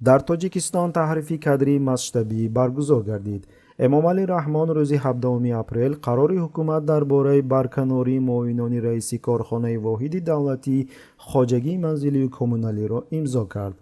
Дар Тоҷикистон таҳрифи кадрии масштабӣ баргузор гардид. Эмомалӣ Раҳмон рӯзи 17 апрел қарори ҳукумат дар бораи барканории муовинони раиси корхонаи воҳиди давлатии хоҷагии манзилию коммуналиро имзо кард.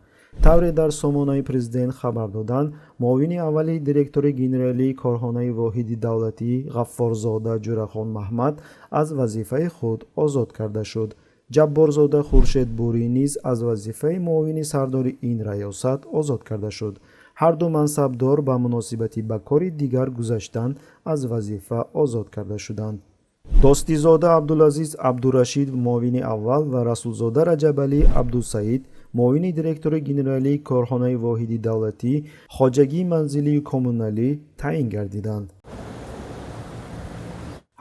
Тавре дар сомонаи президент хабар доданд, муовини аввали директори генералии корхонаи воҳиди давлатӣ Ғаффорзода Ҷурахон Маҳмад аз вазифаи худ озод карда шуд. Ҷабборзода Хуршед Бурӣ низ аз вазифаи муовини сардори ин раёсат озод карда шуд. Ҳар ду мансабдор ба муносибати ба кори дигар гузаштан аз вазифа озод карда шуданд. Достизода Абдулазиз Абдурашид муовини аввал ва Расулзода Раҷабалӣ Абдусаид муовини директори генералии корхонаи воҳиди давлатӣ хоҷагии манзилию коммуналӣ таъин гардиданд.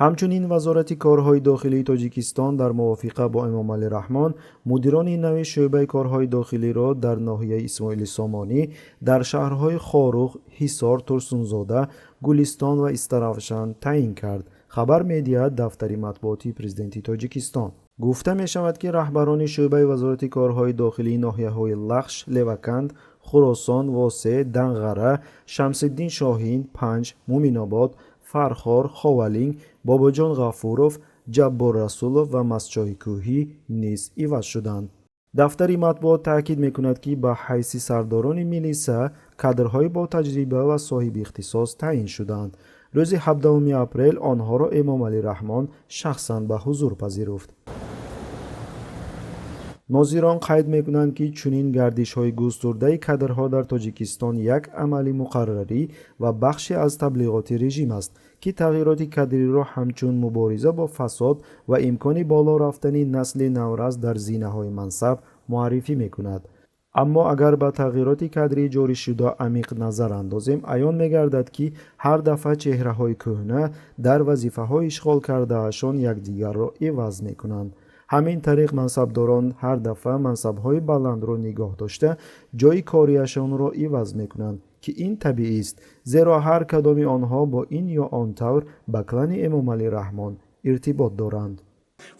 Ҳамчунин Вазорати корҳои дохилии Тоҷикистон дар мувофиқа бо Эмомалӣ Раҳмон мудирони нави шӯъбаи корҳои дохилиро дар ноҳияи Исмоили Сомонӣ, дар шаҳрҳои Хоруғ, Ҳисор, Турсунзода, Гулистон ва Истаравшан таъин кард, хабар медиҳад дафтари матбуотии президенти Тоҷикистон. Гуфта мешавад, ки раҳбарони шӯъбаи Вазорати корҳои дохилии ноҳияҳои Лахш, Леваканд, Хуросон, Восе, Данғара, Шамсиддин Шоҳин, Панҷ, Муминобод, Фархор, Ховалинг, Бобоҷон Ғафуров, Ҷаббор Расулов ва Мастчоҳи Кӯҳӣ низ иваз шуданд. Дафтари матбуот таъкид мекунад, ки ба ҳайси сардорони милиса кадрҳои ботаҷриба ва соҳиби ихтисос таъин шуданд. Рӯзи 17 апрел онҳоро Эмомалӣ Раҳмон шахсан ба ҳузур пазируфт. Нозирон қайд мекунанд, ки чунин гардишҳои густурдаи кадрҳо дар Тоҷикистон як амали муқаррарӣ ва бахше аз таблиғоти режим аст, ки тағйироти кадриро ҳамчун мубориза бо фасод ва имкони боло рафтани насли наврас дар зинаҳои мансаб муаррифӣ мекунад. Аммо агар ба тағйироти кадрии ҷорӣшуда амиқ назар андозем, аён мегардад, ки ҳар дафъа чеҳраҳои кӯҳна дар вазифаҳои ишғол кардаашон якдигарро иваз мекунанд. Ҳамин тариқ мансабдорон ҳар дафъа мансабҳои баландро нигоҳ дошта, ҷойи кориашонро иваз мекунанд, ки ин табиист, зеро ҳар кадоми онҳо бо ин ё он тавр ба клани Эмомалӣ Раҳмон иртибот доранд.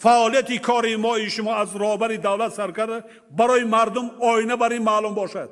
Фаъолияти кори мои шумо аз роҳбари давлат сар карда барои мардум оина бар ин маълум бошад.